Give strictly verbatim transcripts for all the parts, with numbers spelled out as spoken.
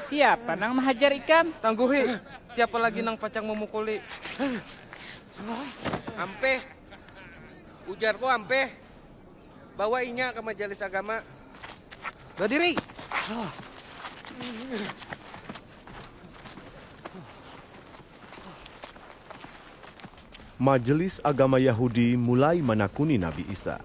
Siapa nang mahajar ikam? Tangguhi, siapa lagi nang pacang mamukuli? Ampih. Ujarku ampih. Bawa inya ka majelis agama. Badiri. Majelis Agama Yahudi mulai manakuni Nabi Isa.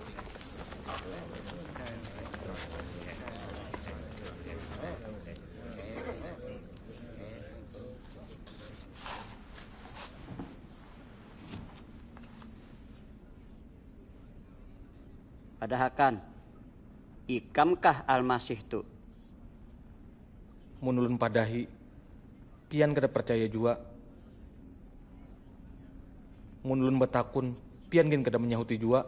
Padahakan, ikamkah Al-Masih tu? Mun ulun padahi, pian kada percaya jua. Mun ulun batakun, pian gin kada manyahuti jua.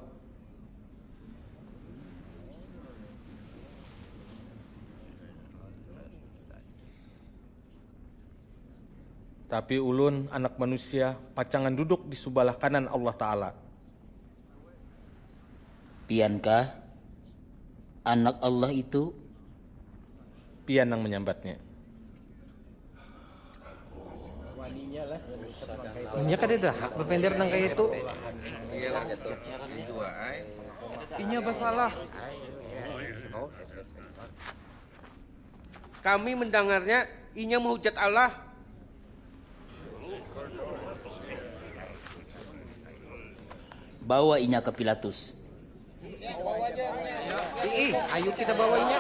Tapi ulun, Anak Manusia, pacangan duduk di subalah kanan Allah Ta'ala. Piankah Anak Allah itu? Pian nang manyambatnya. Inya kada ada hak bapender nang kaya itu. Inya basalah. Kami mendangarnya, inya mahujat Allah. Bawa inya ka Pilatus. Ii, ayu kita bawa inya.